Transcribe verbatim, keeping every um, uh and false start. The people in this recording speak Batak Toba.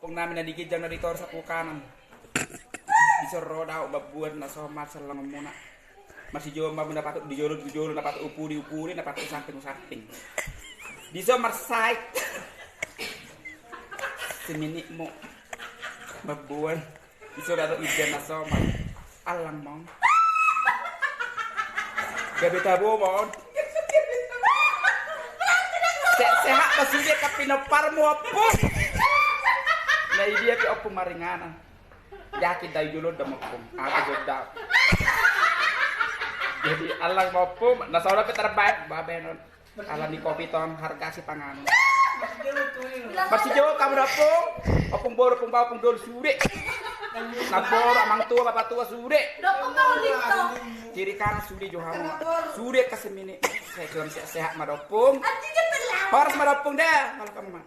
Nami na di ginjang na di toru sampulu kanan. Dison ro do au mamboan na so marsiallangonmuna. Marsijolo ma muna, patut di jolo, di jolo, na patut upudi, upudi, na patut usamping, usamping. Dison marsahit. Seminitmu. Mamboan. Dison do au idian na so marsiallang ma on. Gabe tabo ma on. Se-, sehat ma sude angka pinomparmu, ompung. Na i dia pe, ompung, maringanan. Yakin do au i jolo do, ompung. Aku jolo do au. Jadi allang ma, ompung, na so dope tarbaen, baen on. Ala ni kopi tong, harga sipanganon. Marsijolo hamu do, ompung. Ompung boru, ompung baoa, ompung doli sude. Namboru, amang tua, bapa tua sude. Kiri kanan sude jo hamu. Sude angka seminit. Sehat, sehat ma do, ompung. Horas ma do, ompung, da. Kalau kamu ma.